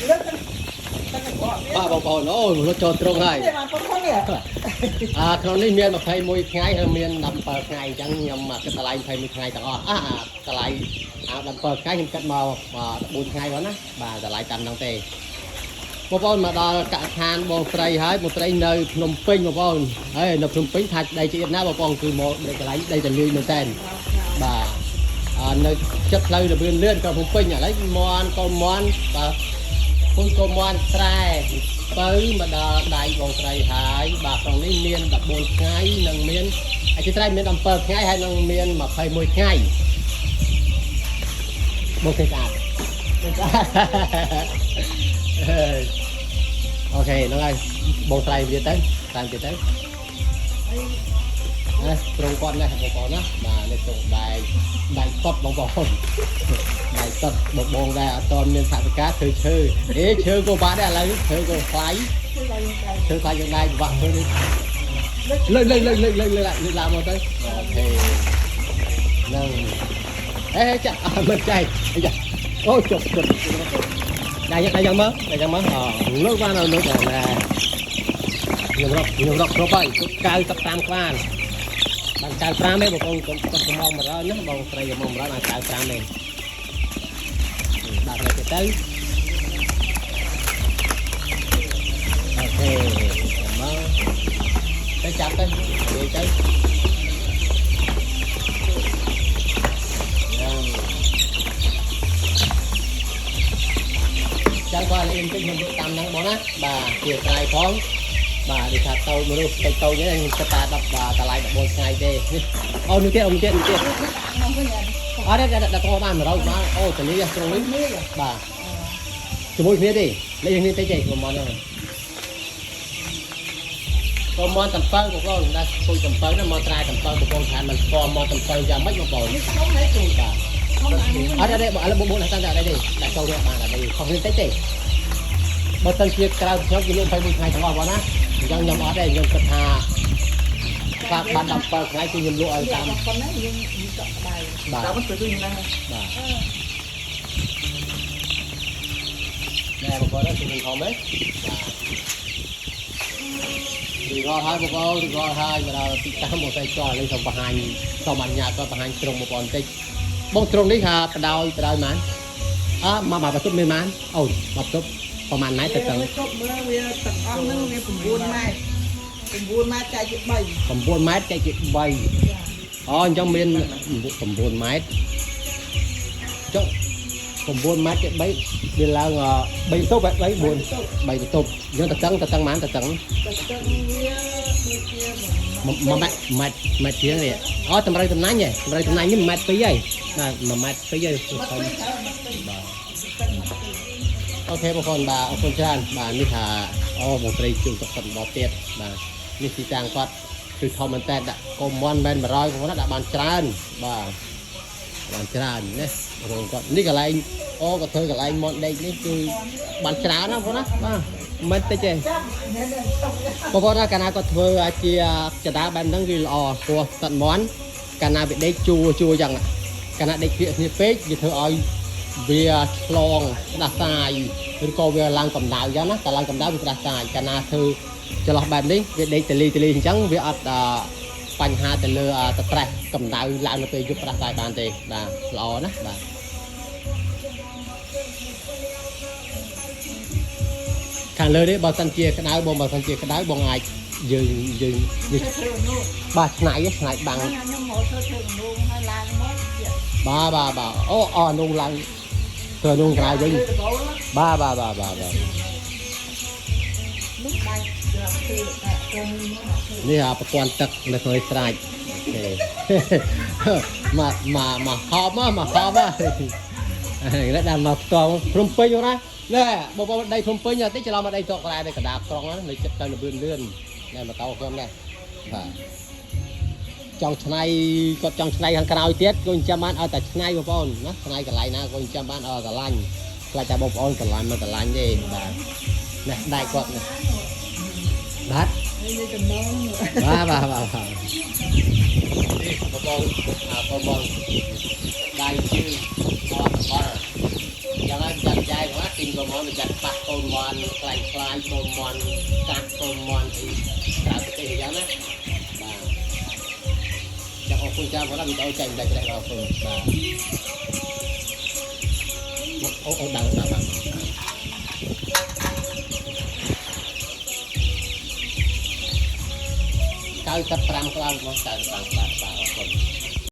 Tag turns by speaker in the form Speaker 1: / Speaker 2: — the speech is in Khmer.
Speaker 1: លើកតែតែបកវា
Speaker 2: បាទបងប្អូនអូរត់ចូលត្រង់ហើយ
Speaker 1: ទេបានប៉ុណ្ណឹងទេ
Speaker 2: អាក្នុងនេះមាន21ថ្ងៃហើយមាន17ថ្ងៃអញ្ចឹងខ្ញុំគិតតម្លៃ21ថ្ងៃទាំងអស់អាតម្លៃអា17ថ្ងៃខ្ញុំគិតមក14ថ្ងៃផងណាបាទតម្លៃតាមហ្នឹងទេបងប្អូនមកដល់កសិដ្ឋានបងស្រីហើយបងស្រីនៅភ្នំពេញបងប្អូនហើយនៅភ្នំពេញថាដីជាតិណាបងប្អូនគឺមកកន្លែងដីតលាយមែនតើបាទអានៅចិត្តផ្លូវលឿនលឿនក៏ភ្នំពេញឥឡូវមន់កូនមន់បាទ ពុនកុំមន់ស្រែបើមកដល់ដៃបងស្រីហើយបាទក្នុងនេះមាន14ថ្ងៃនិងមានអធិស្ឋានមាន17ថ្ងៃហើយនឹងមាន21ថ្ងៃបងគេស្អាតអូខេហ្នឹងហើយបងស្រីវាទៅតាមទៀតទៅណាត្រង់គាត់ណាបងប្អូនណាបាទនេះត្រង់ដែកដែកតតបងប្អូន ដៃទឹកបបងដែរអត់តមានថវិកាធ្វើឈើអេឈើក៏បាក់ដែរឥឡូវឈើក៏ថ្លៃ
Speaker 1: គឺឡើងតែ
Speaker 2: ឈើថ្លៃយ៉ាងដែរបាក់ធ្វើនេះលើកលើកលើកលើកលើកលើកលើកឡើងមកទៅអូខេហ្នឹងអេចាអត់មិនចែកអីចាអូចុកចុកដែរយ៉ាងដែរយ៉ាងមកដែរយ៉ាងមកអលើកបានលើកដែរណាខ្ញុំរកគ្រប់ហើយ95ក្បាលបាន95ទេបងប្អូនកុំកុំកំង100ណាបងស្រីកំង100បាន95ទេ ដាក់ទៅទៅអូខេមកទៅចាប់ទៅនិយាយទៅចាំគាត់លេងតិចខ្ញុំតាមហ្នឹងបងណាបាទជាស្រ័យផងបាទដូចថាទៅមនុស្សទៅទៅនេះខ្ញុំគិតថា10តម្លៃ14ថ្ងៃទេនេះអូនេះទៀតអូនេះទៀតនេះទៀត
Speaker 1: មកវិញ
Speaker 2: អត់ទេដាក់តបាន100បាទអូតនេះត្រង់នេះបាទជាមួយគ្នាទេលេងគ្នាតិចទេកុំមកហ្នឹងកុំមកតំពៅបងប្អូនដាក់ស្គួយតំពៅណាមកត្រាយតំពៅបងប្អូនថាมันស្គាល់មកតំពៅយ៉ាងម៉េចបងប្អូន
Speaker 1: នេះធំហើយទូ
Speaker 2: បាទ
Speaker 1: ធំអានេះ
Speaker 2: អត់ទេបងឥឡូវបងប្អូនដាក់តែអត់ទេដាក់ចូលនេះបានអត់ទេខុសគ្នាតិចទេបើសិនជាក្រៅខ្ញុំគេលក់21ថ្ងៃទាំងអស់បងណាអញ្ចឹងខ្ញុំអត់ទេខ្ញុំគិតថាបាទបាន17ថ្ងៃគឺខ្ញុំលក់ឲ្យតាម
Speaker 1: ប៉ុណ្ណឹងយើងកក់ក្ដៅ
Speaker 2: បាទ
Speaker 1: តាមទៅវិញហ្នឹង
Speaker 2: បាទ ណែបងប្អូនជួយខ្ញុំហ៎រីកហើយបងប្អូនរីកហើយមកដល់ទីតាំងមកតែចោលនេះសូមបង្ហាញសូមអនុញ្ញាតគាត់បង្ហាញត្រង់បងប្អូនបន្តិចបងត្រង់នេះថាបដោយបដោយម៉ានអើមកមកបន្ទប់មានម៉ានអូនមកបន្ទប់ប្រហែលម៉ែត្រទៅទៅ
Speaker 1: វាជប់មើលវាទាំងអស់ហ្នឹងវា9ម៉ែត្រ9ម៉ែត្រចែកជា3
Speaker 2: 9ម៉ែត្រចែកជា3អូអញ្ចឹងមាន9ម៉ែត្រចុះ9ម៉ែត្រជា3វាឡើង3បន្ទប់3 4 3បន្ទប់អញ្ចឹងតឹងតឹងម៉ានតឹង
Speaker 1: ទៅទៅវាដូចជា
Speaker 2: មួយម៉ែត្រម៉ែត្រម៉ែត្រជាងនេះអូតម្រូវតំណាញ់ហ៎តម្រូវតំណាញ់នេះ1ម៉ែត្រ2ហើយបាទ1ម៉ែត្រ2ហើយ
Speaker 1: មក
Speaker 2: ធំ
Speaker 1: ទៅត្រូវមកទៅ
Speaker 2: បាទ
Speaker 1: ទៅមកទៅ
Speaker 2: អូខេបងប្អូនបាទអរគុណច្រើនបាទនេះថាអូបងត្រីជួយសុខសិនដល់ទៀតបាទនេះទីតាំងគាត់គឺធំមែនតើដាក់កុំមន់មែន100បងប្អូនណាដាក់បានច្រើនបាទបានច្រើនណាបងប្អូនគាត់នេះកន្លែងអូគាត់ធ្វើកន្លែងមន់ដេកនេះគឺបានច្រើនណាបងប្អូនណាបាទមិនតិចទេ
Speaker 1: ចាំនេះនេះ
Speaker 2: បងប្អូនណាកាលណាគាត់ធ្វើជាចដាបែបហ្នឹងគឺល្អព្រោះសត្វមន់កាលណាវាដេកជួជួចឹងកាលណាដេកគ្រាកគ្នាពេកវាធ្វើឲ្យវាឆ្លងផ្ដាសាយឬក៏វាឡើងកម្ដៅចឹងណាតែឡើងកម្ដៅវាផ្ដាសាយកាលណាធ្វើចន្លោះបែបនេះវាដេកតលីតលីអញ្ចឹងវាអត់បញ្ហាទៅលើស្ត្រេសកម្ដៅឡើងនៅពេលយប់ផ្ដាសាយបានទេបាទល្អណាស់បាទខាងលើនេះបើសិនជាក្តៅបងបើសិនជាក្តៅបងអាចយើងយើងយើង
Speaker 1: ធ្វើនោះ
Speaker 2: បាទឆ្នៃឆ្នៃបាំង
Speaker 1: ខ្ញុំមកធ្វើធ្វើនោះហើយឡើងមកជា
Speaker 2: បាទបាទបាទអូអនោះឡើងធ្វើនោះក្រៅវិញ
Speaker 1: ធ្វើដបូល
Speaker 2: បាទបាទបាទបាទបាទ
Speaker 1: នោះដៃធ្វើតែកុំមកធ្វើ
Speaker 2: នេះអាប្រព័ន្ធទឹកនៅក្នុងស្រេចអូខេមកមកមកហប់មកមកហប់ហើយនេះដល់មកផ្ទាល់ភ្នំពេញណាណែបងប្អូនដីភ្នំពេញតិចច្រឡំមកដីស្រុកក្រែនៅកណ្ដាលក្រុងហ្នឹងនៅចិត្តទៅលឿនលឿនណែមកតោខ្ញុំដែរបាទចង់ឆ្នៃគាត់ចង់ឆ្នៃខាងក្រោយទៀតក៏ចាំបានឲ្យតែឆ្នៃបងប្អូនណាឆ្នៃកន្លែងណាក៏ចាំបានឲ្យស្រឡាញ់ខ្លាចតែបងប្អូនស្រឡាញ់មកស្រឡាញ់ទេបាទនេះដៃគាត់នេះបាទ
Speaker 1: នេះចំណង
Speaker 2: បាទបាទបាទបាទនេះបងបងអាបងបងដៃជើងអត់បល់យ៉ាងណាចាត់ចាយគាត់ទិញបងមកចាត់ប៉ះ ន់ខ្លាញ់ខ្លាយកូនមន់កាក់កូនមន់ពីក្រៅប្រទេសអញ្ចឹងណាបាទចាំអរគុណច្រើនផងណាវីដេអូចែកម្លែកដែរអរគុណបាទអូអូដល់ដល់បាទ95ក្បាលមក95ក្បាលបាទអរគុណ។